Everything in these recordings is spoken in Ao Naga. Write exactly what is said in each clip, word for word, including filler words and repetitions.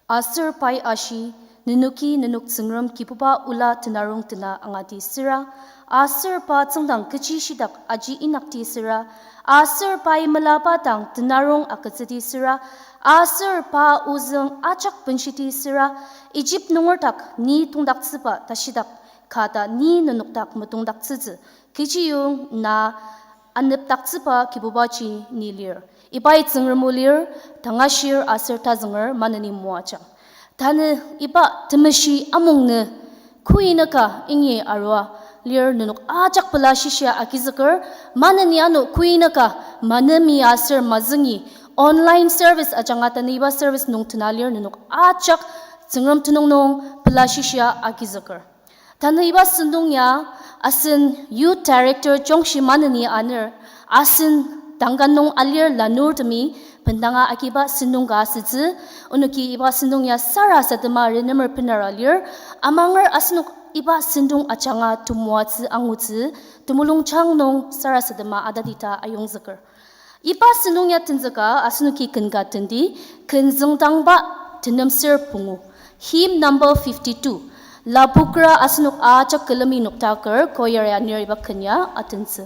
Aser pai ashi, nenoki nenok Tsüngrem Kibuba ola tenarong tena angati süra, aser pa tsüngdang kechi shitak aji inyakti süra, aser pai melaba dang tenarong agütsüti süra, aser pa ozüng ajak benshiti süra, Egypt nunger dak ni tongdaktsüba tashidak ka ta ni nenok dak metongdaktsütsü, kechiyong na anepdaktsüba Kibubaji ni lir. Ibai Tsüngrem o lir, tangashir aser tazünger maneni moajang. Tanü iba temeshi amung nü, kuinaka ingi arua lir nenok ajak pela shishia agizüker, maneni ano kuinaka manemi aser mazüngi online service ajanga tanü iba service nung tena lir nenok ajak Tsüngrem tenüng nung pela shishia agizüker. Tanü iba sentong ya asen Youth Director jungshi maneni aner, asen tangka nung alir lanurtemi bendanga agiba sentong ka asütsü, onoki iba sentong ya sarasadema renemer penera lir, amanger asenok iba sentong ajanga temoatsü angutsü, temulungjang nung sarasadema atatita ayongzüker. Iba sentong ya tenzüka asenoki ken ka tendi, ken züngdangba tenem ser pungu. Hymn number fifty-two. Lapokra asenok ajak külemi noktaker choir ya nir iba ken ya atentsü.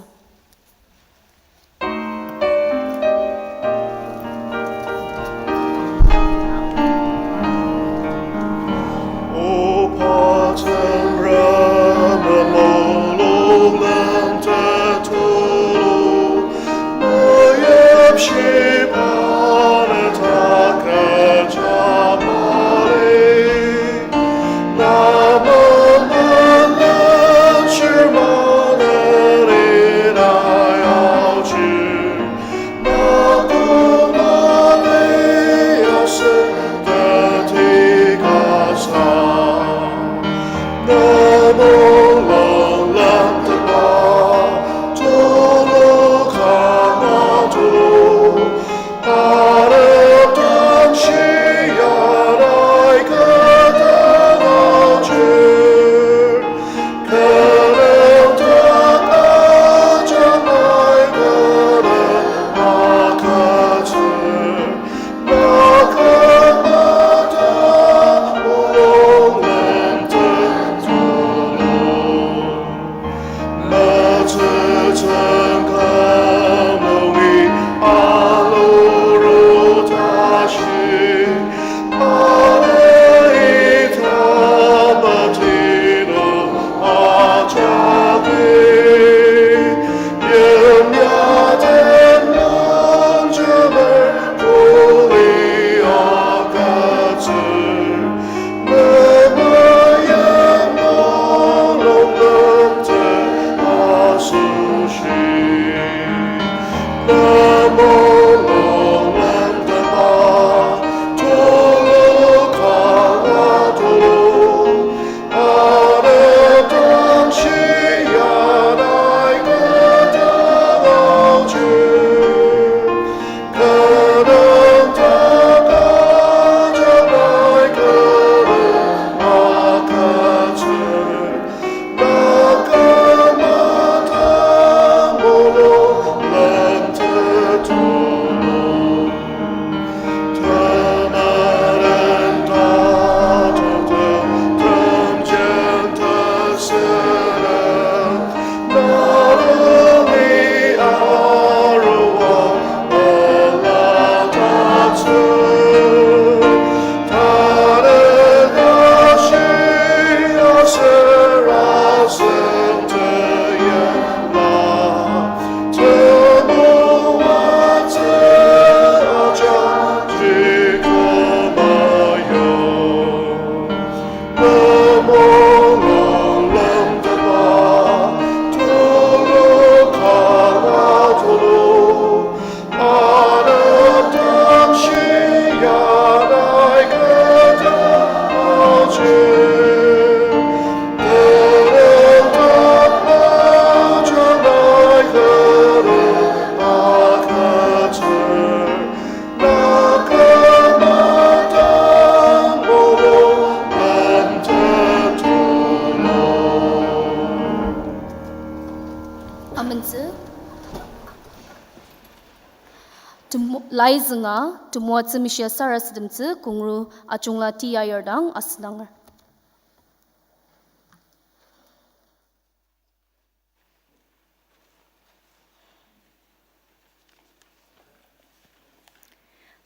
Aizünga, temoatsü mishia sarasademtsü kongru ajungla tia yardang asünanger.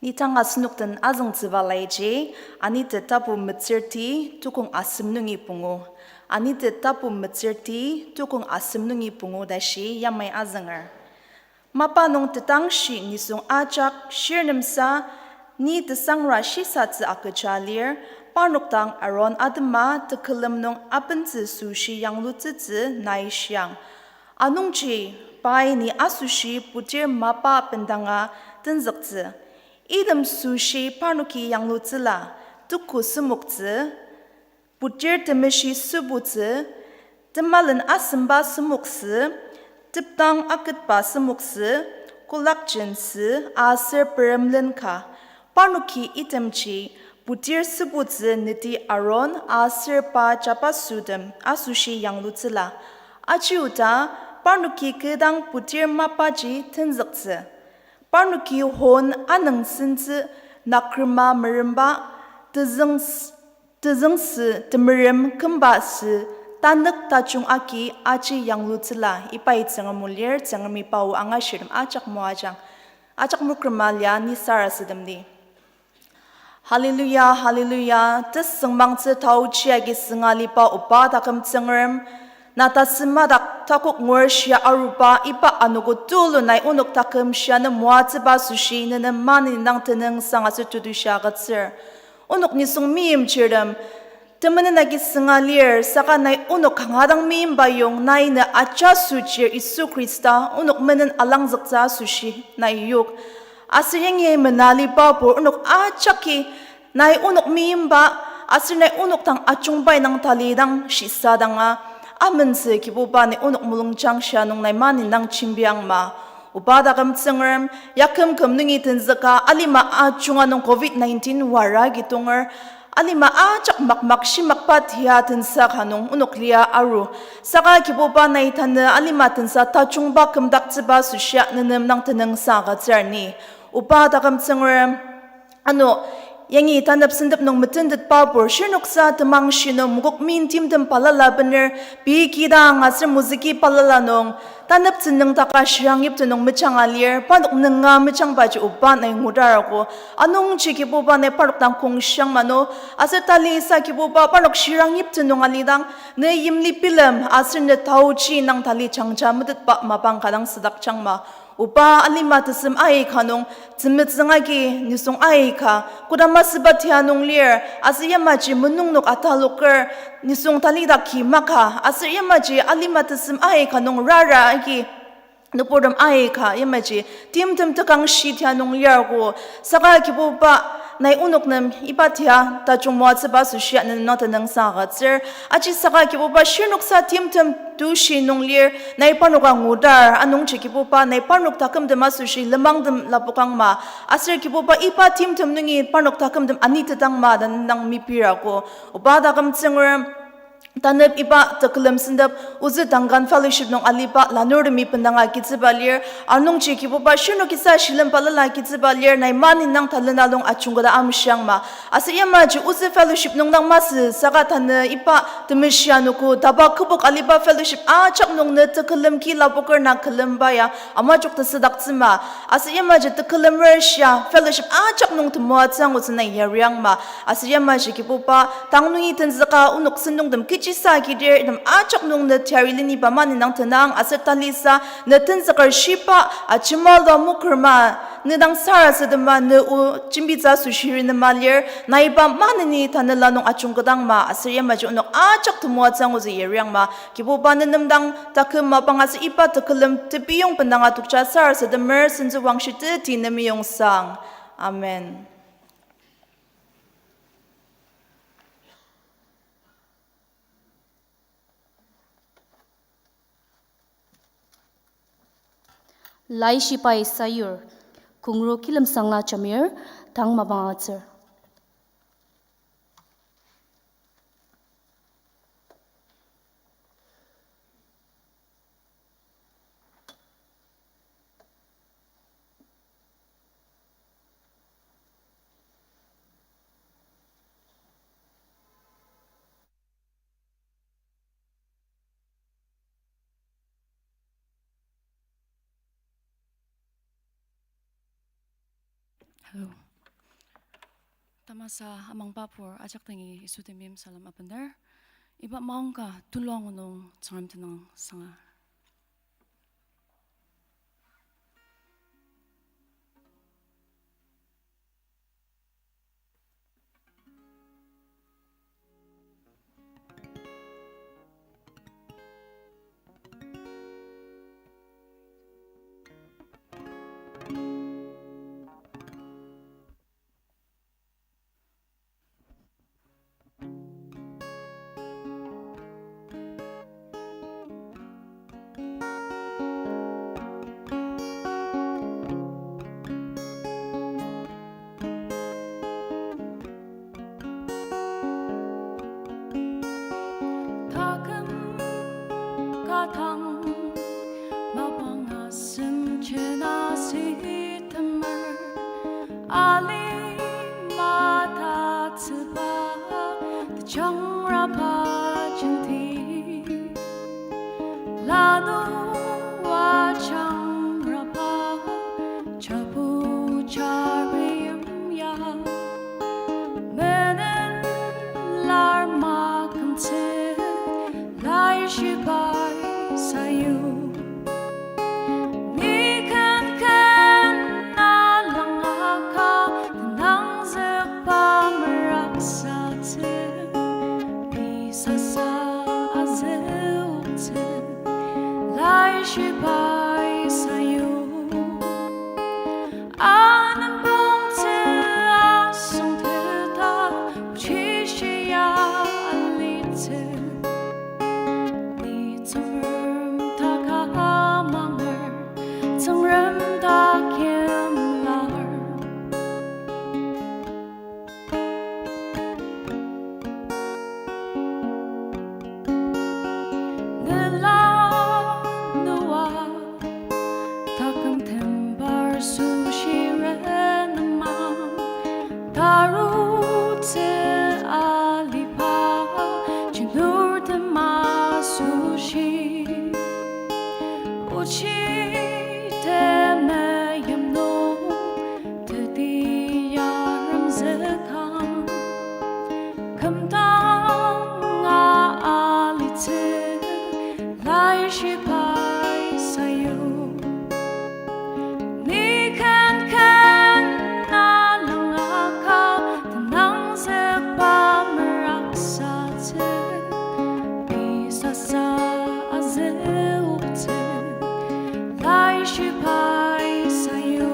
Ni tanga asenok den azüngtsüba laiji, Anitet tapu metsürti tukong asem nungi pungu. Anitet tapu metsürti tukong asem nungi pungu tashi yamai azünger. Mapa nung tetangshi nisung ajak shirnemsa ni tesangra shisatsü agüja lir, parnok dang Aron atema tekülem nung abentsü süshi yanglutsütsü nai shiang. Anungji pai ni asoshi putir mapa bendanga tenzüktsü. Item süshi parnoki yanglutsüla, tuku semoktsü, putir temeshi sübutsü, temalen asemba semoktsü, tepdang aketba semoktsü, kolakjen sü, aser peremlen ka. Parnoki itemji putir sübutsü neti Aron aser pa jabasotem asoshi yanglutsüla. Aji oda, parnoki kü dang putir mapaji tenzüktsü. Parnoki hon anüng sentsü nakrema meremba tezüng s-, tezüngsü temerem kümba sü tanük tajung agi aji yanglutsüla. Ibai Tsüngrem o lir, Tsüngremi pa o angashirtem ajak moajang. Ajak mokrema lia ni sarasademdi. Hallelujah, hallelujah. Tesüngmangtsü taochi agi sünga aliba oba taküm Tsüngrem. Na tasümadak takok ngur shia aruba iba anogo tulu nai onok taküm shia nem moatsüba asoshi ne nem maneni dang tenüngsang aser tetushi agütsür. Onok nisung meimchirtem temenen agi sünga lir, saka nai onok kanga dang meimba yong nai ne ajaso chir Yisu Khrista onok menen alangzüktsü asoshi nai yok. Aser yangi mena aliba pur onok ajaki nai onok meimba, aser nai onok dang ajungba indang talidang shisadanga, amentsü Kibuba nai onok mulungjang shia nung nai maneni dang jembiangma. Oba taküm Tsüngrem, yaküm küm nungi tenzüka alima ajunga nung covid nineteen wara agi tonger, alima ajak makmak shimakba tia tensa ka nung onok lia aru. Saka Kibuba nai tanü alima tensa tajungba kümdaktsüba asoshia ne nem dang tenüngsang agütsür ni. Oba taküm Tsüngrem, ano, yangi tanep sentep nung metentetba pur, shirnoksa temangshi nung mokok meim timtem balala bener, pei kidang aser mozüki balala nung, tanep tsününg taka shirang yipte nung mejanga lir, parnok nünga mejangbaji Oba nai ngudar ako. Anungji Kibuba nai parnok dang kongshang mano, aser talisa Kibuba parnok shirang yipte nung alidang, ne yimli bilem aser ne taochi nang tali jangja metetba mapang ka dang südakjangma. Oba alima tesem aika nung, temetsüng agi nisung aika, kodama süba tia nung lir, aser yamaji menungnok ataloker, nisung talidaki maka, aser yamaji alima tesem aika nung rara agi, nüburtem aika, yamaji timtem tekangshi tia nung lir ako, saka Kibuba nai onok nem iba tia tajung moatsüba asoshia ne nem dang tenüngsang agütsür. Aji saka Kibuba shirnoksa timtem tushi nung lir, nai parnoka ngudar, anungji Kibuba nai parnok takümtem asoshi lenmangtem lapokangma. Aser Kibuba iba timtem nungi parnok takümtem anitetangma ta ne dang mepirako. Oba taküm Tsüngrem, tanep iba tekülem sentep, ozü Duncan Fellowship nung aliba lanurtemi bendanga agütsüba lir, anungji Kibuba shirnokisa shilem balala agütsüba lir, nai maneni dang talena nung ajungketa amshiangma. Aser yamaji ozü fellowship nung dang masü saka tanü iba temeshi anogo taba kübok aliba fellowship ajak nung ne tekülem ki lapoker na külemba ya amajok tesüdaktsüma. Aser yamaji tekülemer shia fellowship ajak nung temoatsü angutsü nai yariangma. Aser yamaji Kibuba tang nungi tenzüka onok sentongtem kechisa kidir item ajak nung ne teyari leniba maneni dang tenang aser talisa ne tenzüker shiba ajema lua mokrema ne dang sarasadema ne o jembitsü asoshi renema lir, nai iba maneni tanela nung ajungketangma aser yamaji onok ajak temoatsü angutsü yariangma. Kibuba ne nem dang taküm mapang aser iba tekülem tebiyong bendanga tokja sarasademer sentsü wangshiteti ne meyongsang. Amen. Laishibai sayur, kongro kilemsangla jamir, tang mapang agütsür. Oh. Tamasa amangba pur ajak dangi Yisu temeim salem abener. Iba maongka tulu angu nung Tsüngrem tenüng sanga. Taküm ka tang mapang asem jena sitemer, alima tatsüba tejangraba jenti. Lanua jangraba jabu jari yimya, menen lar makümtsü laishibai sayu. Ni ken ken na langaka tenangzükba meraksatsü, pei sasa azüoktsü laishibai sayu. Anempongtsü asüngteta, ochi shia alitsü. Ni Tsüngrem taka amanger, Tsüngrem takiemlar. Nela nua taküm tembar süshiren ama, tarutsü aliba jinur tema süshi. Ochi temeim nung teti yaremzükang, kümdanga alitsü laishibai sayu. Ni ken ken na langaka tenangzükba meraksatsü, pei sasa azüoktsü laishibai sayu.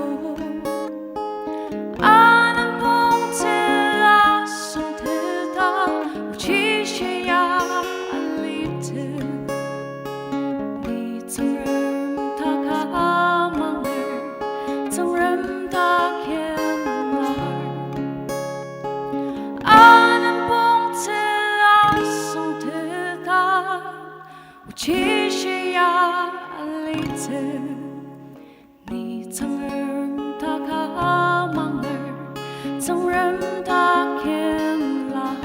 Anempongtsü asüngteta, ochi shia alitsü. Ni Tsüngrem taka amanger, Tsüngrem takiemlar. Anempongtsü asüngteta, ochi shia alitsü. Ni Tsüngrem taka amanger, Tsüngrem takiemlar.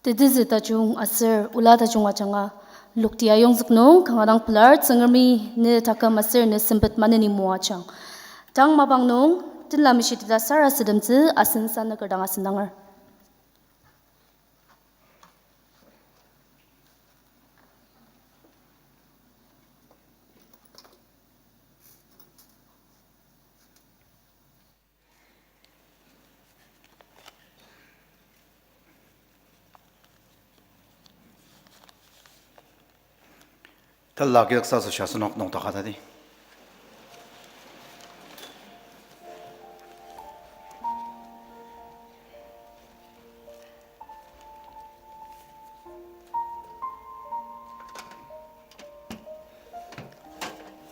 Tetezü tajung aser ola tajung ajanga lokti ayongzük nung kanga dang pelar. Tsüngremi ne taküm aser ne sempet maneni moajang. Tang mapang nung tenla mishiteta sarasademtsü asen sanüker dang asendanger. Tela kiyaksa asoshi asenok nokdaka tadi.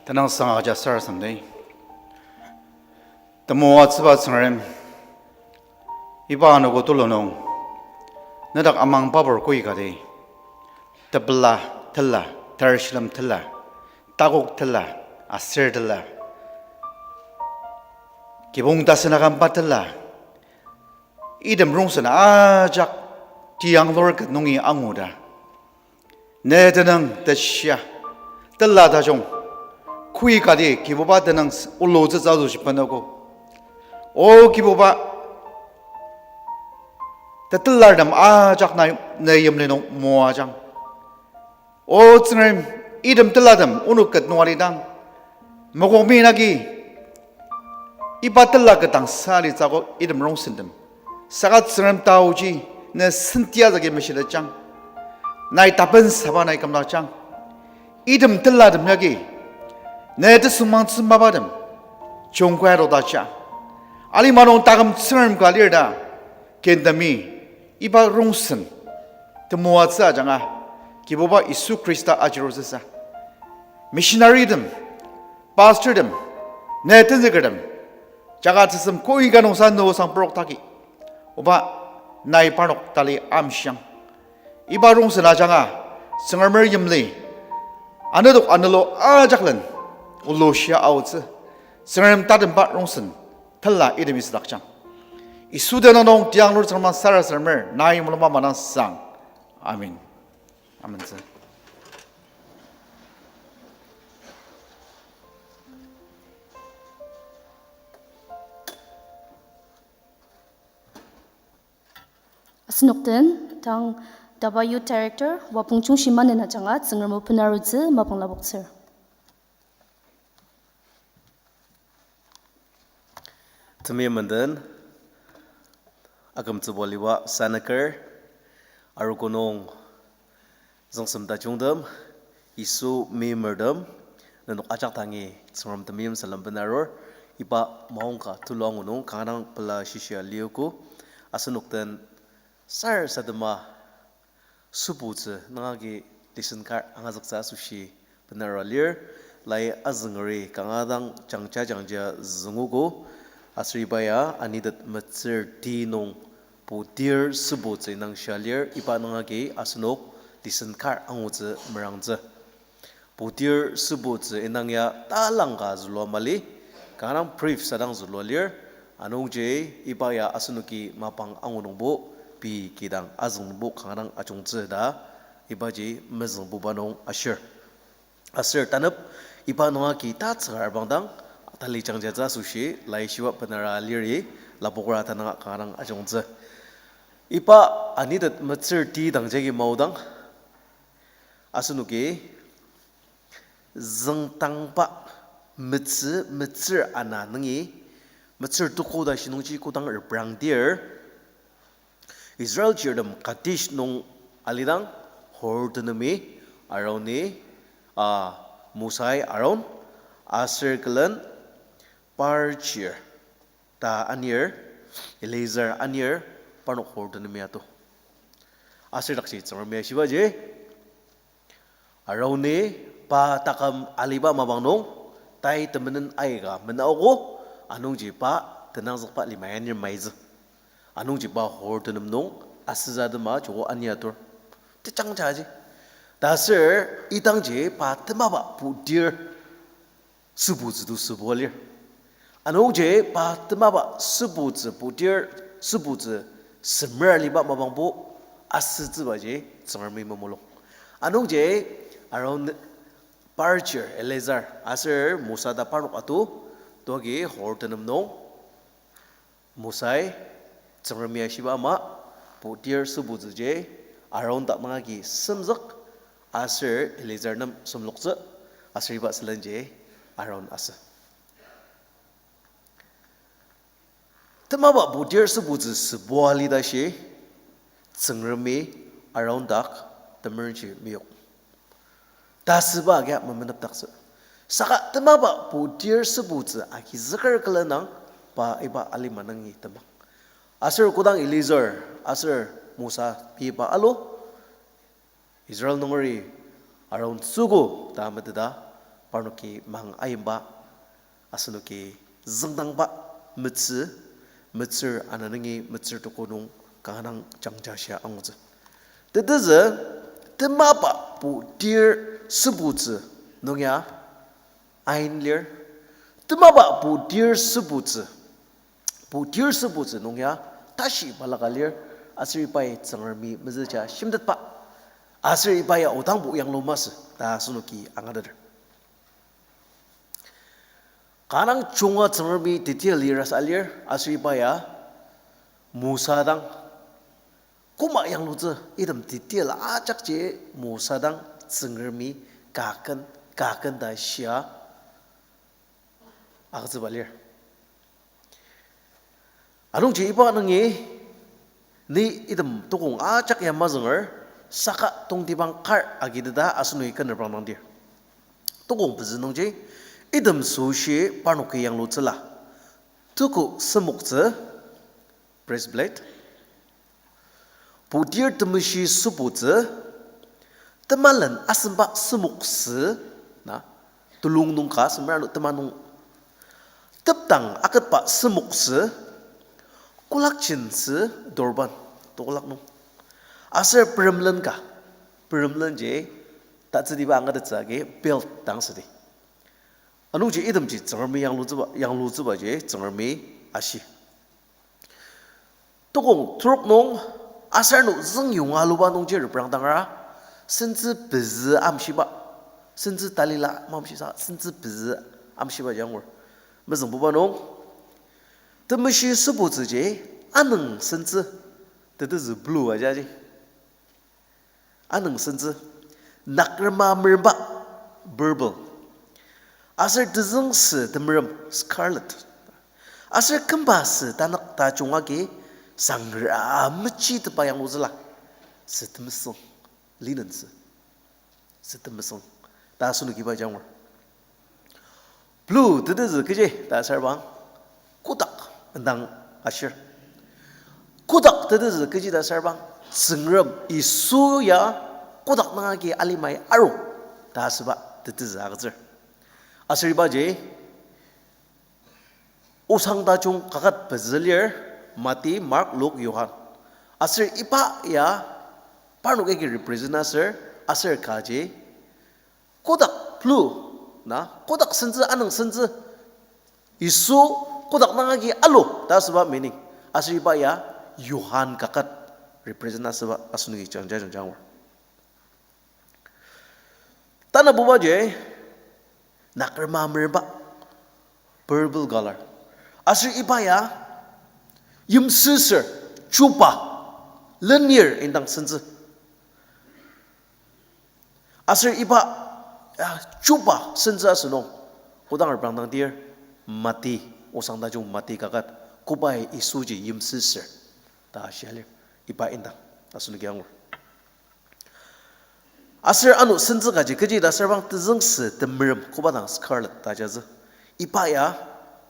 Tenüngsang agüja sarasademdi. Temoatsüba Tsüngrem, iba anogo tulu nung nedak amangbapur koikati, tepela tela, tarishilem tela, Takok tela, aser tela, kibong tasen akümba tela, item rongsen ajak tiyanglur ket nungi angu ta, ne tenüng teshia, tela tajung, kui kati Kibuba tenüng s-, ulutsü tsü asoshi benogo. O Kibuba, tetelartem ajak na, ne yimli nung moajang. O Tsüngrem, item telatem onok ket nung alidang, mokokmi nagi iba tela ket dang sa alitsü akok item rongsentem. Saka Tsüngrem taoji ne sentia zagi meshitetjang. Nai tapensaba nai kümdakjang. Item telatem yagi ne tesüngmangtsü mapatem jungkai adokdakja. Alima nung taküm Tsüngrem ka lir ta, kentemi iba rongsen temoatsü ajanga, Kibuba Yisu Khrista ajirutsüsa, missionarytem, pastortem, ne tenzükertem, jaka tesem koi ka nungsa nü osang purok taki, oba, nai parnok tali amshiang. Iba rongsen ajanga, Tsüngremer yimli anedok anelu ajaklen ulushia aotsü, Tsüngrem tatemba rongsen tela item isüdakjang. Yisu tenüng nung tiyanglur Tsüngrem sarasademer nai mulungba manang sang. Amen. Amentsü. Asenok den, tang DABA Youth Director, Wapong Chungshi Manen ajanga Tsüngrem o benarutsü mapang lapoktsür. Temeim menden, akümtsüba aliba sanaker, arogo nung züngsem tajungtem, Yisu meimertem, nenok ajak dangi Tsüngrem temeim salem benarur, iba maongka tulu angu nung kanga dang pela shishia liogo, asenok den sarasadema sübutsü nangagi lesson kar angazüktsü asoshi benara lir, lai azüngeri kanga dang jangja jangja züngogo, aser iba ya anitet metsür ti nung putir sübutsü inang shia lir, iba nangagi asenok lesson kar angutsü merangtsü. Putir sübutsü inang ya talangka zülua mali, kanga dang brief sadang zülua lir, anungji iba ya asenoki mapang angu nungbo pei kidang azüng nungbo kanga dang ajungtsü ta, ibaji mezüngbuba nung ashir. Aser tanep iba nunga ki tatsüka arbang dang, tali jangjatsü asoshi, laishiba benara liri, lapokra tananga kanga dang ajungtsü. Iba anitet metsür ti dang jagi maodang, asenoki züngdangba metsü, metsür ana nungi, metsür tuko ta shinungji kodang reprangdir, Israel chirtem Kadesh nung alidang, Hor tenemi, Aroni, a, Mosai Aron, aser külen Par chir ta anir, Eleazar anir, parnok Hor tenemi ato. Aser dakji Tsüngremi ashibaji, Aroni pa taküm aliba mapang nung, tai temenen aika menaogo, anungji pa tenangzükba lima ya anir maitsü. Anungji pa Hor tenem nung asütsü atema joko aniatur. Tejangjaji. Taser idangji pa temaba putir sübutsü to sübua lir. Anungji pa temaba sübutsü putir sübutsü semer aliba mapangbo asütsübaji Tsüngremi memulung. Anungji Aron, Par chir, Eleazar aser Mosa ta parnok ato, togi Hor tenem nung Mosai, Tsüngremi ashiba ama, putir sübutsüji, Aron dak nangagi semzük, aser Eleazar nem semloktsü, aser iba sülenji Aron asü. Temaba putir sübutsü sübua litashi, Tsüngremi Aron dak temerenshi meyok. Tasüba agi memenepdaktsü. Saka temaba putir sübutsü agizüker külenang pa iba alima nungi temang. Aser kodang Eleazar aser Mosa iba alu, Israel nungeri Aron tsüogo ta meteta, parnoki mang ayimba, asenoki züngdangba metsü, metsür ana nungi metsür tuko nung kanga dang jangja shia angutsü. Tetezü, temaba putir sübutsü nung ya, ain lir. Temaba putir sübutsü, putir sübutsü nung ya tashi balaka lir, aser ibai Tsüngremi mezüja shimtetba, aser iba ya odangbo yanglu masü ta asenoki angateter. Kanga junga Tsüngremi detail lir asa lir, aser iba ya Mosa dang koma yanglutsü item detail ajakji Mosa dang Tsüngremi kaken, kaken ta shia agütsüba lir. Anungji iba nungi ni item tokong ajak ya mazünger, saka tongtibang kar agiteta asenok iken reprang dangdir. Tokong pezü nungji, item süshi parnoki yanglutsüla. Tuku semoktsü, breastplate. Putir temeshi sübutsü, temalen asemba semoktsü, na, tulung nung ka, semer ano tema nung. Tepdang aketba semoktsü, kolak jentsü, turban, tokolak nung. Aser peremlen ka, peremlen ji, tatsütiba angatettsü agi belt dang südi. Anungji itemji Tsüngremi yanglutsüba, yanglutsübaji Tsüngremi ashi. Tokong trok nung aser ano züngyonga aluba nungji reprangdangra, sentsü pezü amshiba, sentsü talila mamshisa, sentsü pezü amshiba jangur. Mezüngbuba nung, temeshi sübutsüji anüng sentsü, tetezü blue ajaji. Anüng sentsü, nakrema meremba, purple. Aser tezüng sü temerem, scarlet. Aser kümba sü tanük tajung agi sangra mechiteba yanglutsüla. Sü temesüng, linen sü. Sü temesüng. Ta asenoki iba jangur. Blue tetezü kechi ta asür bang, kotak indang ashir. Kotak tetezü kechi ta asür bang, Tsüngrem Yisu ya kotak nung agi alimai aru ta asüba tetezü agütsür. Aser ibaji osang tajung kaket pezü lir, Mati, Mark, Luk, Johan. Aser iba ya parnok agi represent asür, aser kaji kotak blue, na, kotak sentsü, anüng sentsü, Yisu kotak nung agi alu ta asüba meaning. Aser iba ya Johan kaket represent asüba asenoki jangja jangjangor. Tanabubaji nakrema meremba, purple color. Aser iba ya yimsüsür, chuba, lenir indang sentsü. Aser iba, ah, chuba sentsü asünung, kodang reprangdangdir, Mati, osang tajung Mati kaket, kobai Yisuji yimsüsür ta shia lir, iba indang asenoki angur. Aser ano sentsü kaji kechi ta asür bang tezüng sü temerem koba dang scarlet ta jatsü. Iba ya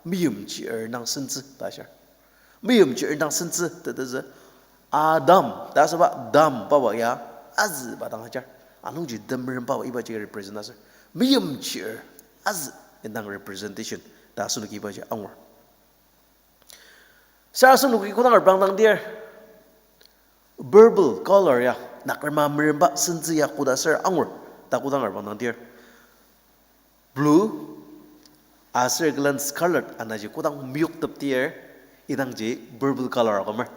meyimchir nung sentsü ta shir. Meyimchir nung sentsü tetezü. Adam ta asüba dam paba ya azüba dang ajar. Anungji temerem paba ibaji represent asür. Meyimchir azü indang representation ta asenoki ibaji angur. Sarasadem nungji kodang reprangdangdir, purple color ya, nakrema meremba sentsü ya koda aser angur ta kodang reprangdangdir, blue aser külen scarlet anaji kodang meyoktetdir, idangji purple color akümer.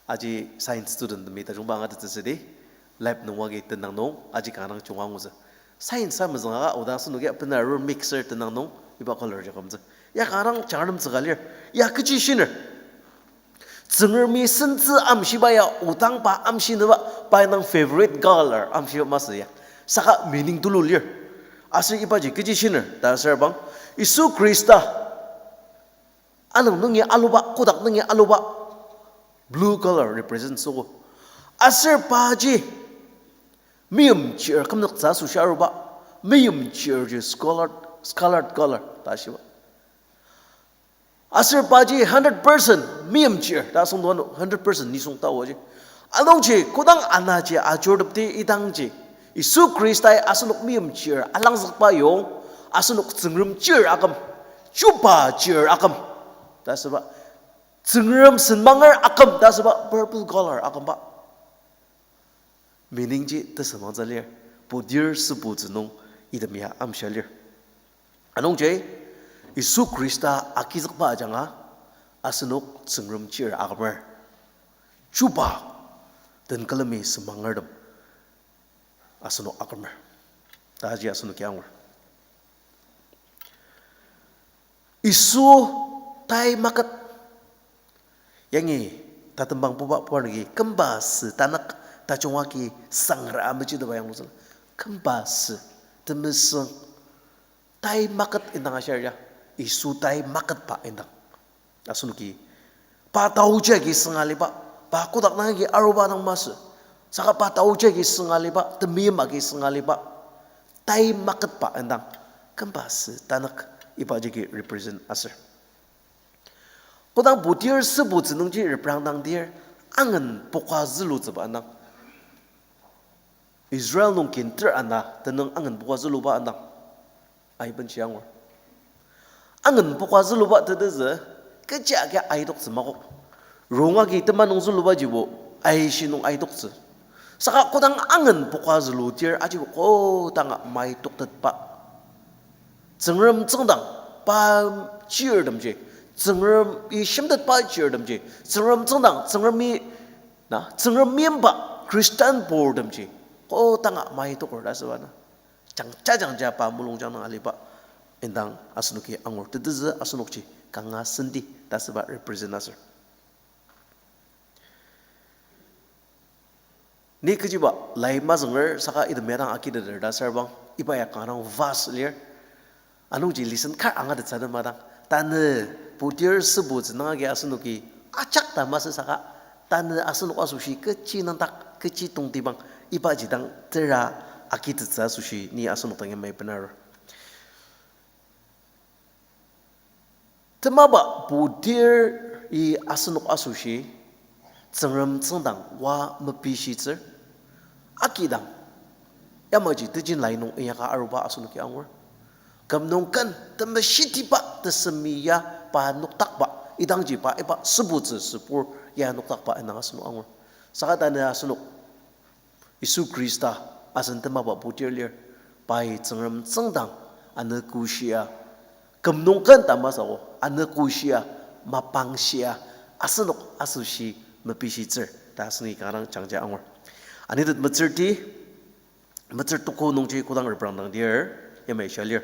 Aji science student temi tajungba angatettsü südi, lab nung wagi tenang nung aji kanga junga angutsü. Science amazüngaka oda asenoki apenü arur mixer tenang nung iba color ji akümtsü. Ya kanga jangratemtsü ka lir. Ya kechi shiner? Tsüngremi sentsü amshiba ya odangba amshinüba pai nung favorite color amshiba masü ya. Saka meaning tulu lir. Aser ibaji kechi shiner ta asür bang, Yisu Khrista anüng nungi aluba, kotak nungi aluba, blue color represent süogo. Aser paji meyimchir kümzüktsü asoshi aruba, meyimchir ji scarlet, scarlet color ta shiba. Aser paji hundred percent meyimchir ta asüngdang ano hundred percent nisung ta oji. Anungji kodang anaji ajurtepdi idangji, Yisu Khristai asenok meyimchir alangzükba yong, asenok Tsüngrem chir aküm, chuba chir aküm ta asüba, Tsüngrem senmanger aküm ta asüba, purple color akümba. Meaning ji tesüngmangtsü lir, pudir sübutsü nung item ya amshia lir. Anungji, Yisu Khrista agizükba ajanga, asenok Tsüngrem chir akümer. Chuba, den külemi semangertem, asenok akümer. Taji asenoki angur. Yisu tai maket. Yangi tatembang puba puarnüki kümba sü tanük tajung agi sangra mejidaba yanglutsüla. Kümba sü temesüng tai maket indang ashir ya. Yisu tai maketba indang. Asenoki pa taoji agi sünga aliba, pa kotak nangji aruba dang masü. Saka pa taoji agi sünga aliba, temeim agi sünga aliba. Tai maketba indang. Kümba sü tanük iba jagi represent aser. Kodang putir sübutsü nungji reprangdang dir, angen poka zülutsüba indang. Israel nung kinter ana tenüng angen poka züluba indang. Aibenji angur. Angen poka züluba tetezü, kechi agi aitoktsü makok. Rong agi tema nung zülubajibo, aishi nung aitoktsü. Saka kodang angen poka züludir ajibo kodanga maitoktetba. Tsüngrem tsüngdang pa chirtemji, Tsüngremi shimtetba chirtemji, Tsüngrem tsüngdang, Tsüngremi, na, Tsüngrem meimba Christian purtemji, kodanga maitoker ta asüba na. Jangja jangja pa mulungjang nung aliba indang asenoki angur. Tetezü asenokji kanga senti ta asüba represent aser. Ni kechiba lai mazünger saka item ya dang agiteter ta asür bang, iba ya kanga dang vast lir. Anungji lesson kar angatettsü ta madang. Tanü putir sübutsü nung agi asenoki ajak ta masü saka, tanü asenok asoshi kechi nüngdak, kechi tongtibang, ibaji dang tera agitettsü asoshi ni asenok dang yamai benaru. Temaba putiri asenok asoshi Tsüngrem tsüngdang oa mepishitsür. Akidang, yamaji tejin lai nung inyaka aruba asenoki angur. Küm nung ken temeshitiba tesemi ya pa nokdakba, idangji pa iba sübutsü sübur ya nokdakba indang asenok angur. Saka tanü asenok Yisu Khrista asen temaba putir lir, pai Tsüngrem tsüngdang anogo shia, küm nung ken ta masü o, anogo shia, mapang shia, asenok asoshi mepishitsür ta asenoki kanga dang jangja angur. Anitet metsürti, metsür tuko nungji kodang reprangdang dir, yamai shia lir.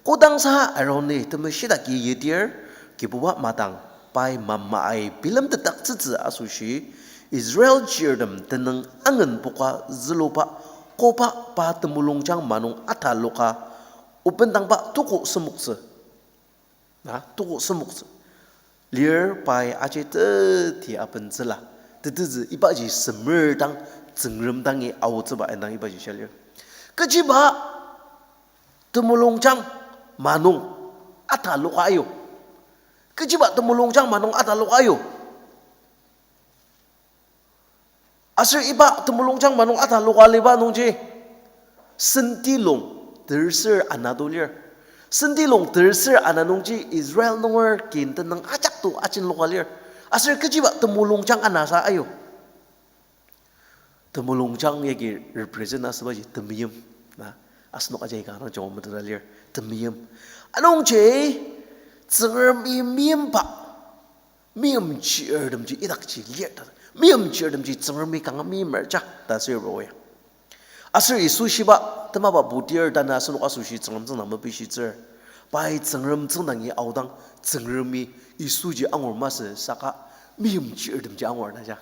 Kodangsa Aaroni temeshitaki yidir, Kibuba madang pai mamaai bilemtetdaktsütsü asoshi, Israel chirtem tenüng angen poka züluba koba pa temulungjang manung ataloka, Obendangba tuko semoktsü. Na, tuko semoktsü. Lir pai aji teti abentsüla. Tetezü ibaji semer dang Tsüngrem dangi aotsüba indang ibaji shia lir. Kechiba temulungjang manung ataloka ayu. Kechiba temulungjang manung ataloka ayu. Aser iba temulungjang manung ataloka aliba nungji, sentilung terser ana to lir. Sentilung terser ana nungji Israel nunger kin tenüng ajak to ajenloka lir. Aser kechiba temulungjang anasa ayu. Temulungjang yagi represent asübaji temeim. Na, asenok aji kanga dang joko meteta lir. Temeim. Anungji, Tsüngremi meimba meimchirtemji idakji lir ta. Meimchirtemji Tsüngremi kanga meimer ja ta asür ba oya. Aser Yisu shiba temaba putir tanü asenok asoshi Tsüngrem tsüngdang mepishitsür. Pai Tsüngrem tsüngdangi aodang Tsüngremi Yisuji angur masü saka meimchirtemji angur ta ja.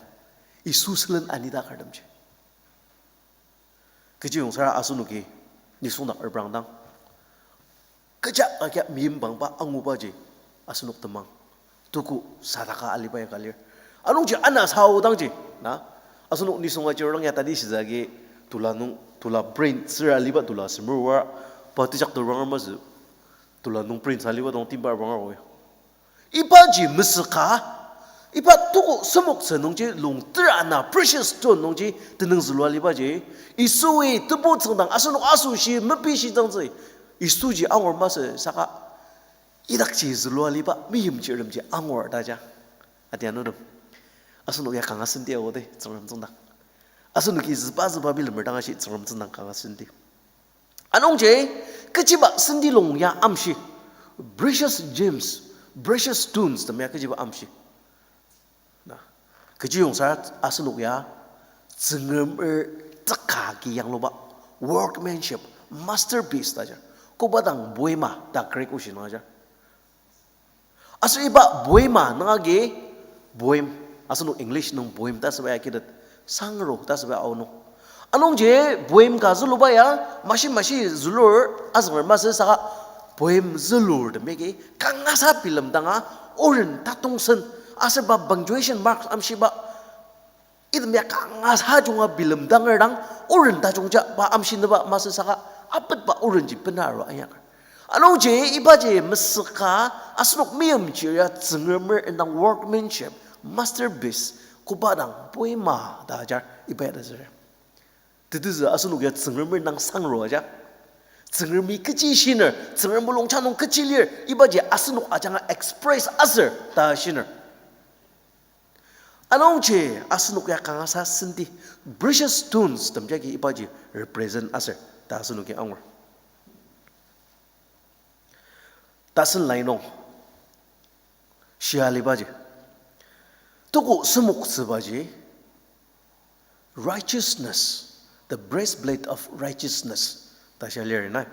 Yisu sülen anidakertemji. Kechiyong sara asenoki nisung dak reprangdang, kecha kakya meimbangba angubaji asenok temang tuku sadaka aliba ya ka lir. Anungji ana saodangji, na, asenok nisung ajirang ya tadi shizagi tula nung, tula brain sür aliba tula semer wara, pa tejak to ranger masü, tula nung brain sa aliba dang timba ranger oya. Ibaji mesüka, iba tuko semoktsü nungji lungter ana precious stone nungji tenüng zülua alibaji, Yisui tebu tsüngdang asenok asoshi mepishitsüngtsü, Yisuji angur masü saka idakji zülua aliba meimchirtemji angur ta ja. Atianutem, asenok ya kanga senti aote Tsüngrem tsüngdang. Asenoki züba züba bilemer dang ashi Tsüngrem tsüngdang kanga senti. Anungji, Kechiba senti lung ya amshi. Precious gems, precious stones tem ya kechiba amshi. Na, kechiyongsa asenok ya Tsüngremer teka agi yangluba, workmanship, masterpiece ta ajar. Koba dang poema ta Greek oshi nung ajar. Aser iba poema nung agi poem, asenok English nung poem ta asüba ya kitet, sangro ta asüba ya aonung. Anungji poem ka züluba ya, mashi mashi zülur azünger masü saka poem zülur tem yagi kangasa bilemdanga oren tatongsen aser pa punctuation marks amshiba item ya kangasa junga bilemdanger dang oren tajungja pa amshinüba masü saka apetba orenji bena aru inyaker. Anungji ibaji mesüka asenok meimchir ya Tsüngremer indang workmanship, masterpiece, koba dang poema ta ajar iba ya tezüre. Tetezü asenok ya Tsüngremer indang sangro aja. Tsüngremi kechi shiner, Tsüngrem mulung cha nung kechi lir, ibaji asenok ajanga express aser ta shiner. Anungji asenok ya kangasa senti, precious stones tem jagi ibaji represent aser ta asenoki angur. Tasen lai nung shia alibaji, tuku semoktsübaji, righteousness, the breastplate of righteousness ta shia lir nai.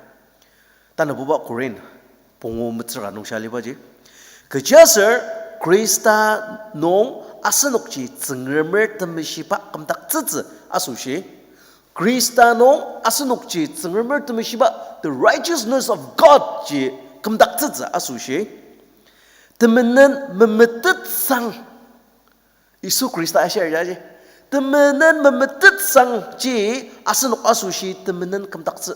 Tanabuba Korin pungu metsür ka nung shia alibaji, kechiaser Khrista nung asenokji Tsüngremer temeshiba kümdaktsütsü asoshi, Khrista nung asenokji Tsüngremer temeshiba, the righteousness of God ji kümdaktsütsü asoshi, temenen memetetsang, Yisu Khrista ashir jaji, temenen memetetsangji asenok asoshi temenen kümdaktsü.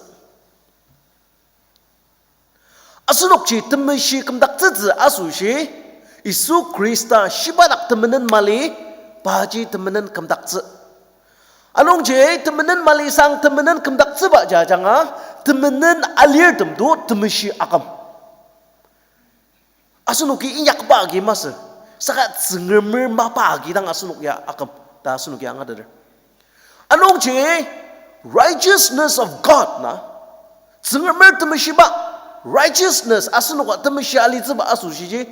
Asenokji temeshi kümdaktsütsü asoshi, Yisu Khrista shibadak temenen mali, paji temenen kümdaktsü. Anungji temenen mali sang temenen kümdaktsüba jajanga, temenen alirtem to temeshi aküm. Asenoki inyakba agi masü, saka Tsüngremer mapa agi dang asenok ya aküm ta asenoki angateter. Anungji righteousness of God na, Tsüngremer temeshiba, righteousness, asenoka temeshi alitsüba asoshiji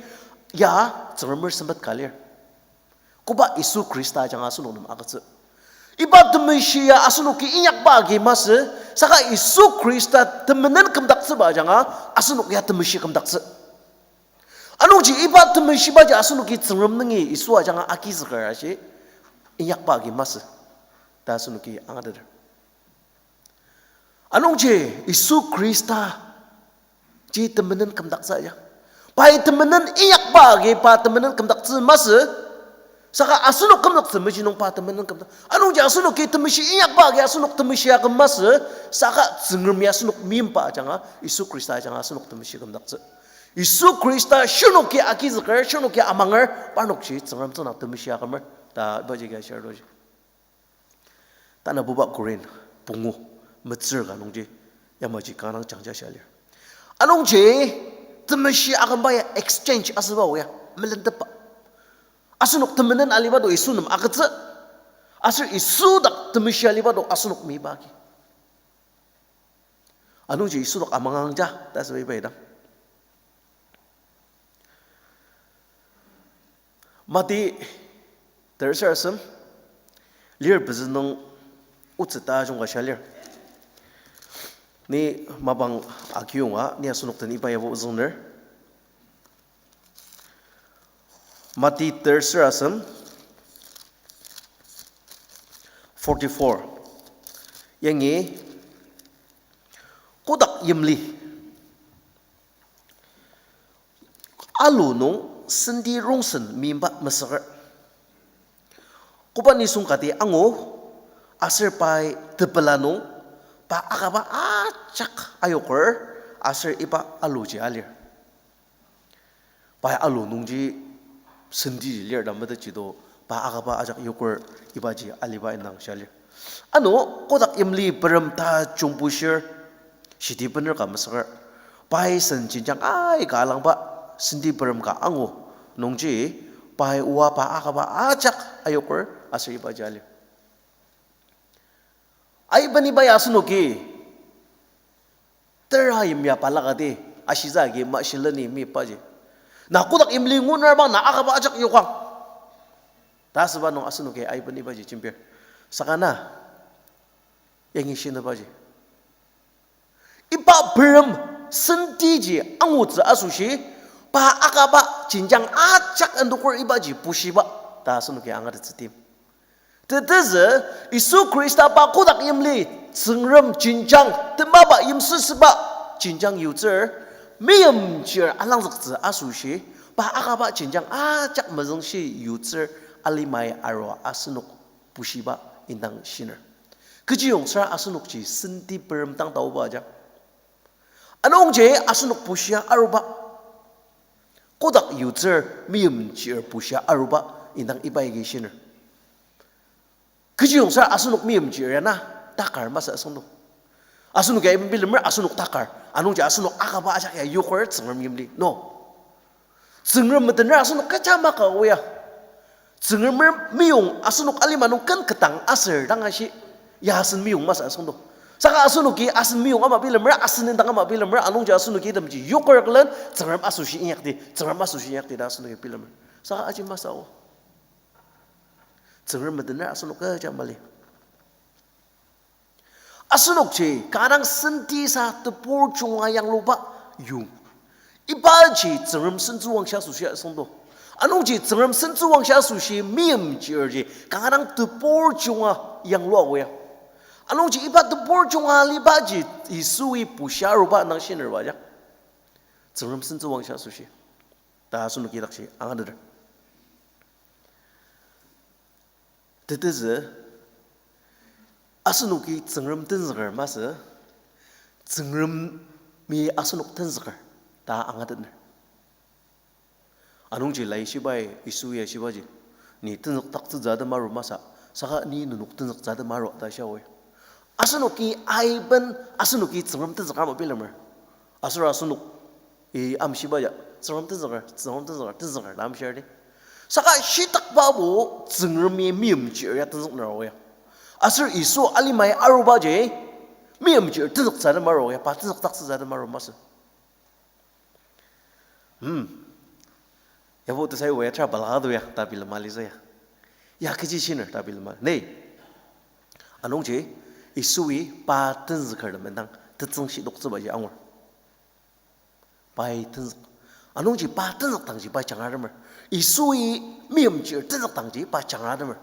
ya Tsüngremer sempet ka lir. Koba Yisu Khrista ajanga asenok nem agütsü. Iba temeshi ya asenoki inyakba agi masü, saka Yisu Khrista temenen kümdaktsüba ajanga asenok ya temeshi kümdaktsü. Anungji iba temeshibaji asenoki Tsüngrem nungi Yisu ajanga agizüker ashi inyakba agi masü ta asenoki angateter. Anungji Yisu Khrista ji temenen kümdaktsü ya. Pai temenen inyakba agi pa temenen kümdaktsü masü, saka asenok kümdaktsü meji nung pa temenen kümdak. Anungji asenoki temeshi inyakba agi asenok temeshi aküm masü, saka Tsüngremi asenok meimba ajanga, Yisu Khrista ajanga asenok temeshi kümdaktsü. Yisu Khrista shirnoki agizüker, shirnoki amanger, parnokji Tsüngrem tsüngdang temeshi akümer ta ibaji ka share doji. Tanabuba Korin pungu metsür ka nungji yamaji kanga dang jangja shia lir. Anungji temeshi akümba ya exchange asüba o ya melentepba. Asenok temenen aliba to Yisu nem agütsü, aser Yisu dak temeshi aliba to asenok meiba agi. Anungji Yisu dak amangang ja ta asüba iba idang. Mati tersür asem, lir pezü nung otsü tajung ka shia lir. Ni mapang akiyonga, ni asenok den iba yabo züngner. Mati tersür asem, forty-four. Yangi kotak yimli alu nung senti rongsen meimba mesüker. Koba nisung kati angu, aser pai tepela nung pa akaba ajak ayoker, aser iba aluji alir. Pai alu nungji sentiji lir ta metetji to, pa akaba ajak yoker ibaji aliba indang shia lir. Ano kotak yimli perem tajung bushir, shiti bener ka mesüker. Pai sen jenjang aika alangba senti perem ka angu nungji, pai oa pa akaba ajak ayoker aser ibaji alir. Aiben iba ya asenoki Tera yimya balaka di, ashitsü agi mashileni mipaji. Na kodak yimli nguner bang na akaba ajak yokang. Ta asüba nung asenoki aiben ibaji jembir. Saka na, yangi shinübaji. Iba purem sentiji angutsü asoshi, pa akaba jenjang ajak endoker ibaji bushiba, ta asenoki angatettsü tim. Tetezü, Yisu Khrista pa kodak yimli, Tsüngrem jenjang, temaba yimsüsüba, jenjang yutsür, meimchir alangzüktsü asoshi, pa akaba jenjang ajak mezüngshi yutsür alimai arua asenok bushiba indang shiner. Kechiyong süra asenokji senti purem tang taoba ajak. Anungji asenok bushia aruba. Kodak yutsür meimchir bushia aruba indang iba agi shiner. Kechiyong süra asenok meimchir ya na takar masü asüngdang. Asenoki aiben bilemer asenok takar. Anungji asenok akaba ajak ya yoker Tsüngrem yimli. No. Tsüngrem metener asenok kecha maka oya. Tsüngremer meyong asenok alima nung ken ketang aser dang ashi, ya asen meyong masü asüngdang. Saka asenoki asen meyong ama bilemer, asen indang ama bilemer, anungji asenoki itemji yoker külen, Tsüngrem asoshi inyakdi, Tsüngrem asoshi inyakdi ta asenoki bilemer. Saka aji masü o. Tsüngrem metener asenok kecha mali. Asenokji kanga dang sentisa tebur junga yangluba yong. Ibaji Tsüngrem sentsüwangshi asoshi asüngdang. Anungji Tsüngrem sentsüwangshi asoshi meimchirji kanga dang tebur junga yanglua oya. Anungji iba tebur junga alibaji Yisui bushia aruba nang shinerba ajak. Tsüngrem sentsüwangshi asoshi. Ta asenoki dakji angateter. Tetezü, asenoki Tsüngrem tenzüker masü, Tsüngremi asenok tenzüker ta angatetner. Anungji laishibai Yisu ya shibaji, ni tenzükdaktsütsü ata maru masü, saka ni nenok tenzüktsü ata maru ta shia o. Asenoki aiben, asenoki Tsüngrem tenzüker ama bilemer. Aser asenok i amshiba ya, Tsüngrem tenzüker, Tsüngrem tenzüker, tenzüker ta amshir di. Saka shitakbabo Tsüngremi meimchir ya tenzükner o ya. Aser Yisu alimai arubaji, meimchir tenzüktsü ata maru o ya, pa tenzükdaktsütsü ata maru masü. Hmm. Yabo tesai o ya tera balaka do ya, ta bilema lisa ya. Ya kechi shiner ta bilema. Nei. Anungji, Yisui pa tenzükertem indang tetsüng shidoktsübaji angur. Pai tenzük. Anungji pa tenzükdangji pa jangratemer. Yisui meimchir tenzükdangji pa jangratemer.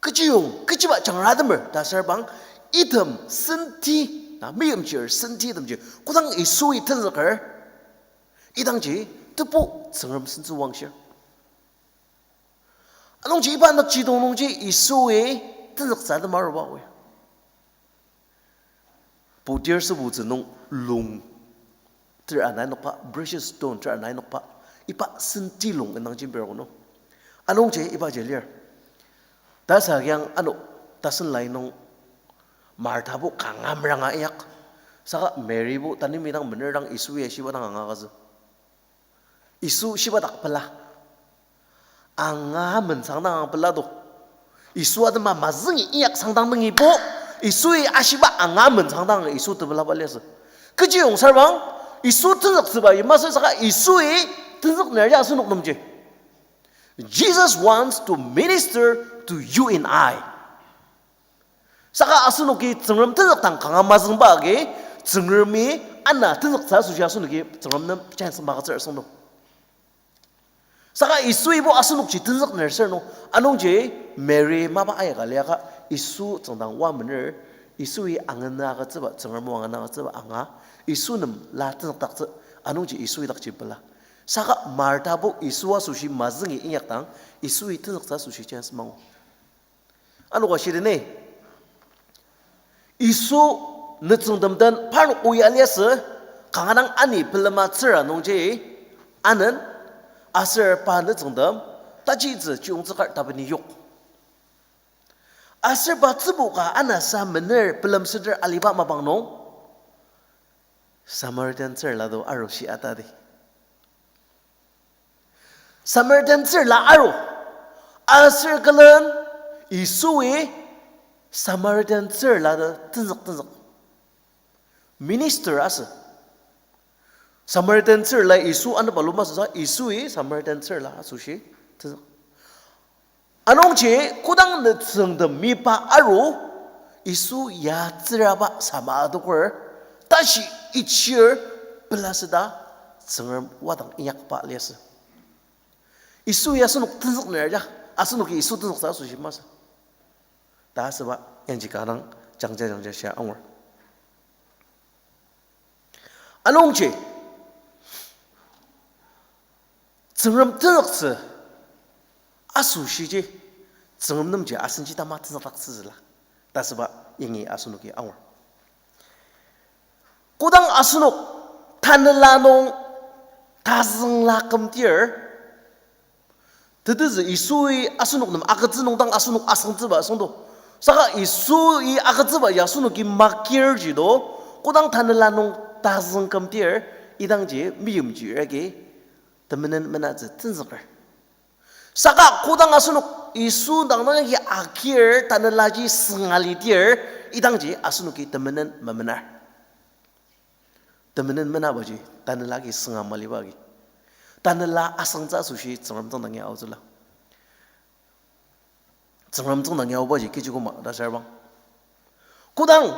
Kechiyong, kechiba jangratemer ta asür bang, item senti, na meimchir sentitemji kodang Yisui tenzüker, idangji tebu Tsüngrem sentsüwangshir. Anungji iba nükjidong nungji Yisui tenzüktsü ata maruba o ya. Putir sübutsü nung lung ter ana inokba, precious stone ter ana inokba, iba senti lung indang jembir ko nung. Anungji ibaji lir. Tasa kiang ano tasen lai nung Marthabo kanga meranga inyak. Saka Marybo tanü midang mener dang Yisu ya shiba dang angazü. Yisu shiba dak pela. Anga mensang dang pela do. Yisu atema mazüngi inyak sangdang nungibo, Yisui ashiba anga mensang dang Yisu tepelaba liasü. Kechiyong asür bang, Yisu tenzüktsüba yimya sür saka Yisui tenzükner ya asenok nemji. Jesus wants to minister to you and I. Saka asenoki Tsüngrem tenzükdang kanga mazüngba agi, Tsüngremi ana tenzüktsü asoshi asenoki Tsüngrem nem chance magütsür asüngdang. Saka Yisuibo asenokji tenzükner sür nung, anungji Mary mapa ayaka liaka Yisu tsüngdang oa mener, Yisui angana agütsüba, Tsüngrem o angana agütsüba anga, Yisu nem la tenzükdaktsü, anungji Yisui dakji pela. Saka Marthabo Yisu asoshi mazüngi inyakdang, Yisui tenzüktsü asoshi chance mangu. Ano ka shirine. Yisu nütsüngtem den parnok oya liasü, kanga dang ani pelema tsüra nungji, anen, aser pa nütsüngtem, tajitsü chiyongtsü kar tapeni yok. Aser pa tsübu ka anasa mener pelem seder aliba mapang nung, Samaritan tsürla do aru shi atadi. Samaritan tsürla aru. Aser külen Yisui Samaritan tsürla do tenzük tenzük. Minister asü. Samaritan tsürla Yisu anepba lu masü sa, Yisui Samaritan tsürla asoshi tenzük. Anungji kodang nütsüngtem mipa aru, Yisu ya tsüraba sama adoker, tashi ichir pelasüda Tsüngrem wadang inyakba liasü. Yisu ya asenok tenzükner ja, asenoki Yisu tenzüktsü asoshi masü. Ta asüba, yangji kanga jangja jangja shia angur. Anungji, Tsüngrem tenzüktsü asoshiji, Tsüngrem nemji asenji tama tenzükdaktsütsüla. Ta asüba yangi asenoki angur. Kodang asenok tanela nung tazüngla kümdir, tetezü Yisui asenok nem agütsü nung dang asenok asüngtsüba asüngdo. Saka Yisui agütsüba ya asenoki makirji do, kodang tanela nung tazüng kümdir, idangji meimchir agi temenen menatsü tenzüker. Saka kodang asenok Yisu dang nangji agir tanelaji sünga lidir, idangji asenoki temenen memenar. Temenen menabaji, tanela agi sünga maliba agi. Tanela asüngtsü asoshi Tsüngrem tsüngdangi aotsüla. Tsüngrem tsüngdangi aobaji kechi küma ta sür bang, kodang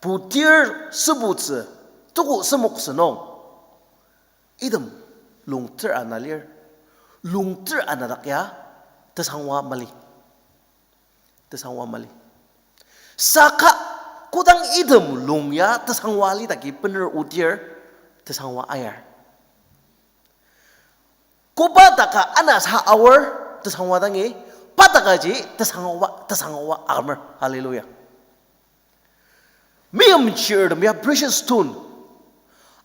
putir sübutsü, tuku semoktsü nung, item lungter ana lir, lungter ana dak ya tesangwa mali. Tesangwa mali. Saka kodang item lung ya tesangwa lidaki bener odir, tesangwa ayar. Koba taka anasa aor tesangwa dangi, pa takaji tesangwa, tesangwa akümer. Hallelujah. Meimchirtem ya precious stone.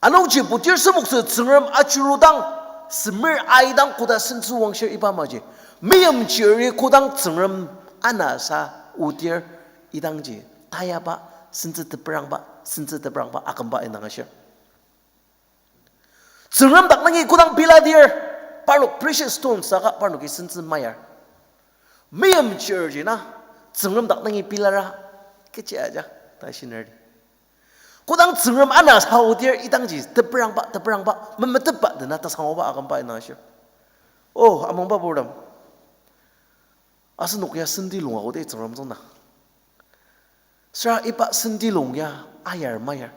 Anungji putir semoktsü Tsüngrem ajurudang, semer aidang koda sentsü wangshir iba amaji, meimchiri kodang Tsüngrem anasa odir, idangji tayaba, sentsü teperangba, sentsü teperangba akümba indang ashir. Tsüngrem dak nungi kodang piladir, parnok precious stone saka parnoki sentsü mayar. Meimchirji na, Tsüngrem dak nungi pilara, kechi aja, ta shinerdi. Kodang Tsüngrem anasa odir idangji teperangba, teperangba, memetepba dena tesangwaba akümba indang ashir. Oh, amangba purtem, asenok ya senti lung aote Tsüngrem tsüngda. Süra iba senti lung ya ayar mayar,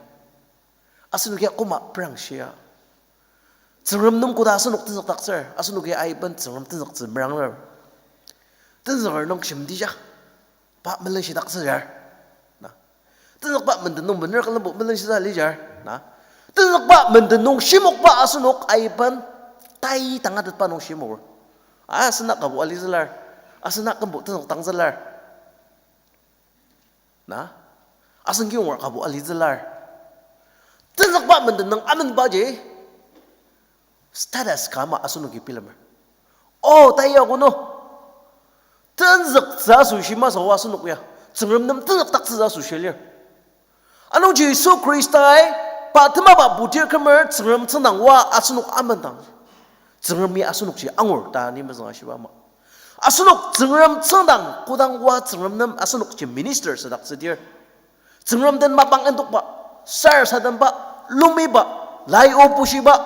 asenok ya koma perangshia, Tsüngrem nem koda asenok tenzükdaktsür, asenok ya aiben Tsüngrem tenzüktsü merangner. Tenzüker nung shimdija, pa melenshidaktsüjar, na. Tenzükba menden nung mener külembo melenshisa lijar, na. Tenzükba menden nung shimokba asenok aiben tai tangatetba nung shimok, asena kübo alitsülar, asena kümbo tenzükdangtsülar, na. Asen kiyonger kübo alitsülar. Tenzükba menden nung amenbaji status ka ama asenoki bilemer. Oh, tai ya kono, tenzüktsü asoshi masü asenok ya, Tsüngrem nem tenzükdaktsütsü asoshi lir. Anungji Yisu Khristai pa temaba putir kümer Tsüngrem tsüngdang oa asenok amendang, Tsüngremi asenokji angur ta ni mezüng ashiba ama. Asenok Tsüngrem tsüngdang kodang oa Tsüngrem nem asenokji minister südaktsüdir, Tsüngrem den mapang endokba, sarasademba, lumiba, lai o bushiba,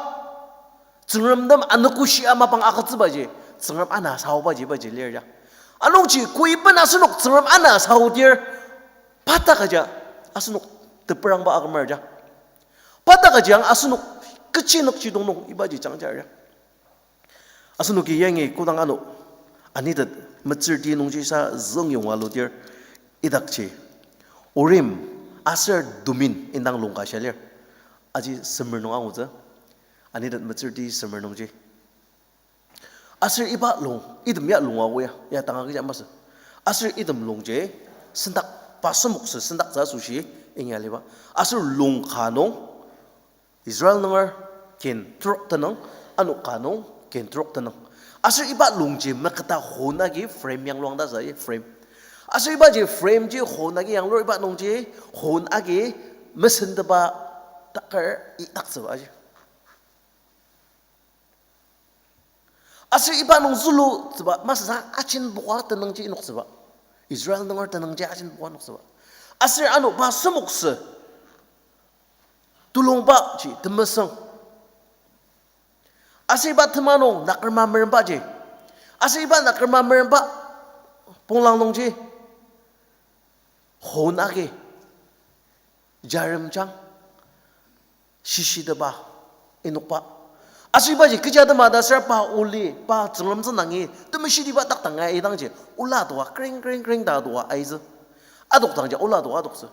Tsüngrem nem anogoshia mapang agütsübaji, Tsüngrem anasa aobaji ibaji lir ya. Anungji koiben asenok Tsüngrem anasa aodir, pa takaji asenok teperangba akümer ya. Pa takaji ang asenok kechi nükjidong nung ibaji jangjar ya. Asenoki yangi kodang ano anitet metsürti nungji sa züngyonga ludir, idakji Urim aser Tumim indang lung ka shia lir. Aji semer nung angutsü, anitet metsürti semer nungji. Aser iba lung, item ya lung ago ya, ya tanga kecha masü. Aser item lungji sendak pa semoktsü sendaktsü asoshi ingia liba. Aser lung ka nung Israel nunger kin trok tenüng, ano ka nung kin trok tenüng. Aser iba lungji meketa hon agi frame yangluang ta sa, frame. Aser ibaji frame ji hon agi yanglur, iba nungji hon agi mesendeba takar idaktsüba aji. Aser iba nung zülutsüba masüsa ajenpoka tenüngji inoktsüba. Israel nunger tenüngji ajenpoka noktsüba. Aser ano pa semoktsü tulungba ji temesüng. Aser iba tema nung nakrema meremba ji. Aser iba nakrema meremba ponglang nungji hon agi jaremjang shishiteba inokba. Aser ibaji kecha tema ta ser pa oli, pa Tsüngrem tsüngdangi temeshitiba takdang ai idangji, ola doa kring, kring, kring ta doa aizü. Adokdangji ola doa adoktsü.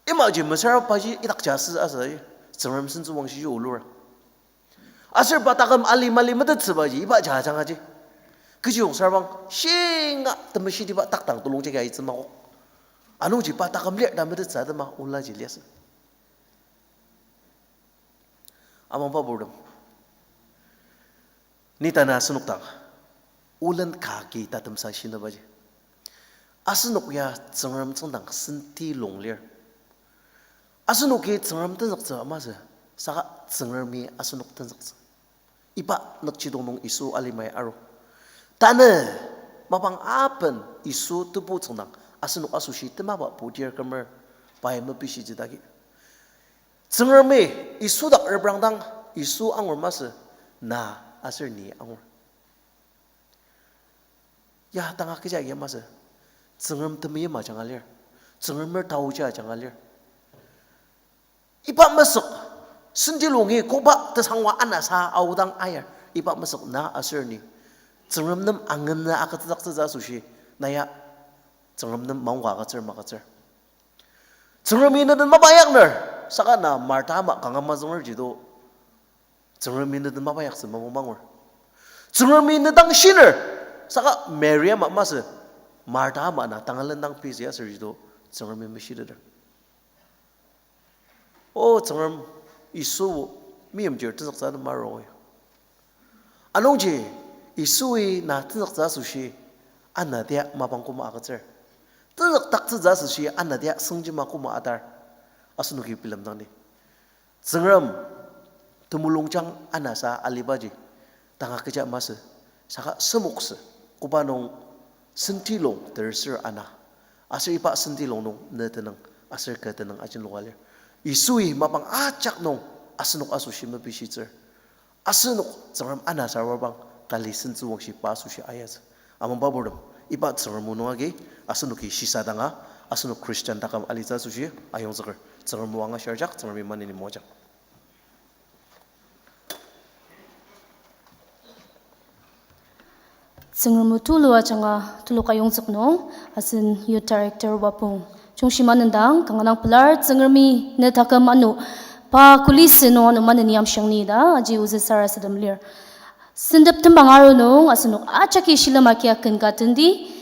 Imaji mesüra paji idakji asü asü, Tsüngrem sentsü wangshiji olur. Aser pa taküm ali mali metettsübaji, iba jajangaji. Kechiyong sarbang, shinga temeshitiba takdang tulung jagi aitsü makok. Anungji pa taküm lir ta metettsü atema olaji liasü. Amangba purtem. Ni tanü asenok dang olen kagi tatemsa shinebaji, asenok ya Tsüngrem tsüngdang senti lung lir. Asenoki Tsüngrem tenzüktsü masü, saka Tsüngremi asenok tenzüktsü. Iba nükjidong nung Yisu alimai aru. Tanü mapang aben Yisu tebu tsüngdang asenok asoshi temaba putir kümer pai mepishitsü dagi, Tsüngremi Yisu dak reprangdang Yisu angur masü, na aser ni angur. Ya tanga kecha ya masü, Tsüngrem temeim ajanga lir, Tsüngremer taoji ajanga lir. Iba mesük, senti lungi koba tesangwa anasa aodang ayar, iba mesük na aser ni Tsüngrem nem angena agütsüdaktsütsü asoshi, na ya Tsüngrem nem maongka agütsür magütsür. Tsüngremi ne den mapa yakner, saka na Marta ama kanga mazünger jido, Tsüngremi ne den mapa yaktsü mapang mangur. Tsüngremi ne dang shiner, saka Mary ama masü, Marta ama na tangalendang pisi aser jido, Tsüngremi meshiteter. O Tsüngrem, Yisu meimchir tenzüktsü nem aroi. Anungji Yisui na tenzüktsü asoshi, ana tia mapang koma agütsür. Tenzükdaktsütsü asoshi ana tia sengjima koma atar. Asenoki bilemdang ni, Tsüngrem temulungjang anasa alibaji tanga kecha masü, saka semoktsü, koba nung senti lung tersür ana, aser iba senti lung nung ne tenüng aser kü tenüng ajenloka lir. Yisui mapang ajak nung asenok asoshi mepishitsür. Asenok Tsüngrem anasa arubang tali sentsü wangshi pa asoshi ayatsü. Amangba purtem, iba Tsüngrem o nung agi asenoki shisadanga, asenok Christian taküm alitsü asoshi ayongzüker. Tsüngrem o angashir ajak, Tsüngremi maneni moajang. Tsüngrem o tulu ajanga telok ayongzük nung, asen Youth Director Wapong Chungshi manendang kanga dang pelar. Tsüngremi ne taküm ano pa kuli sü nung ano maneni amshiang ni ta aji ozü sarasadem lir. Sentep tembang aru nung asenok ajaki shilem akia ken ka tendi.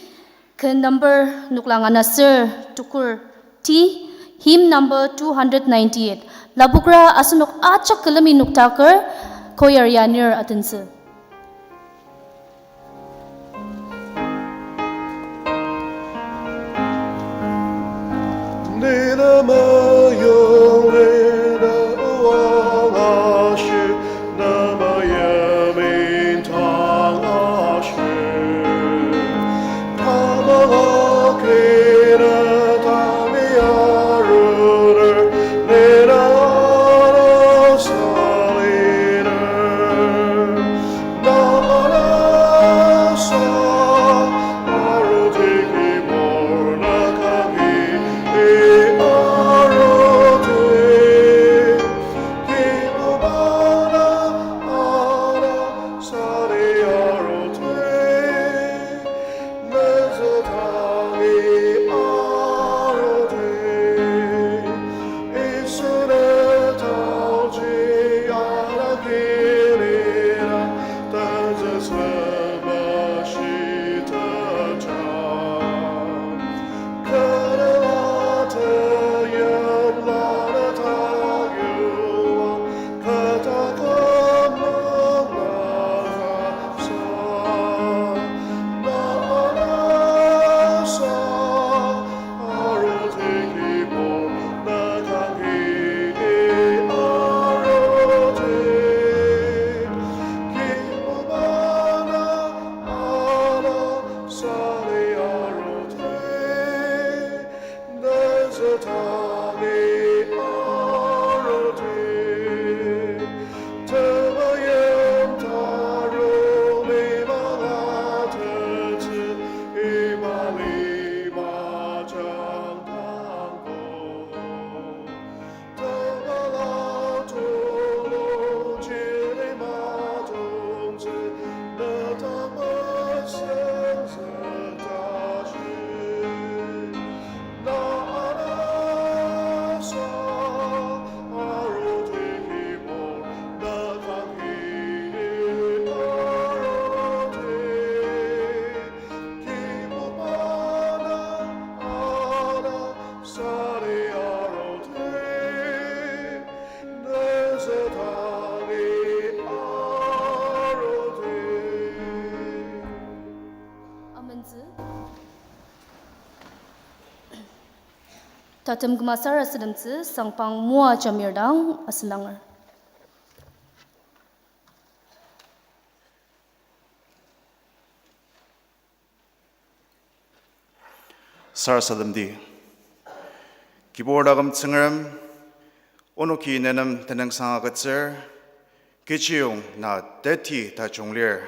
Ken number noklang ana ser tukur ti, hymn number two hundred ninety-eight. Lapokra asenok ajak külemi noktaker choir ya nir atentsü. Tatem küma sarasademtsü sangpang moajamir dang asendanger. Sarasademdi. Kibur taküm Tsüngrem, onoki nenem tenüngsang agütsür, kechiyong na teti tajung lir,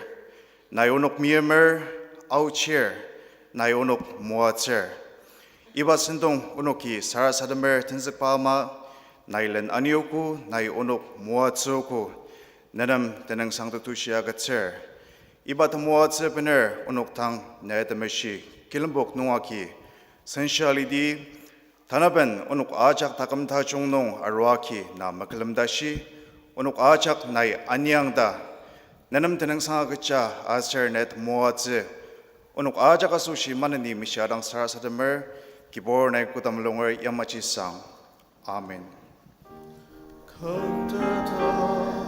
nai onok meimer, aochir, nai onok moatsür. Iba sentong onoki sarasademer tenzükba ama, nai len aniogo, nai onok moatsüogo, nenem tenüngsang tetushi agütsür. Iba temoatsü bener onok dang ne temeshi, kilenpok nung agi sensa lidi, tanaben onok ajak taküm tajung nung aruagi na mekülem tashi, onok ajak nai aniang ta, nenem tenüngsang agüja aser ne temoatsü, onok ajak asoshi maneni mishia dang sarasademer, kibur nai kodam lunger yamaji sang. Amen. Kümteta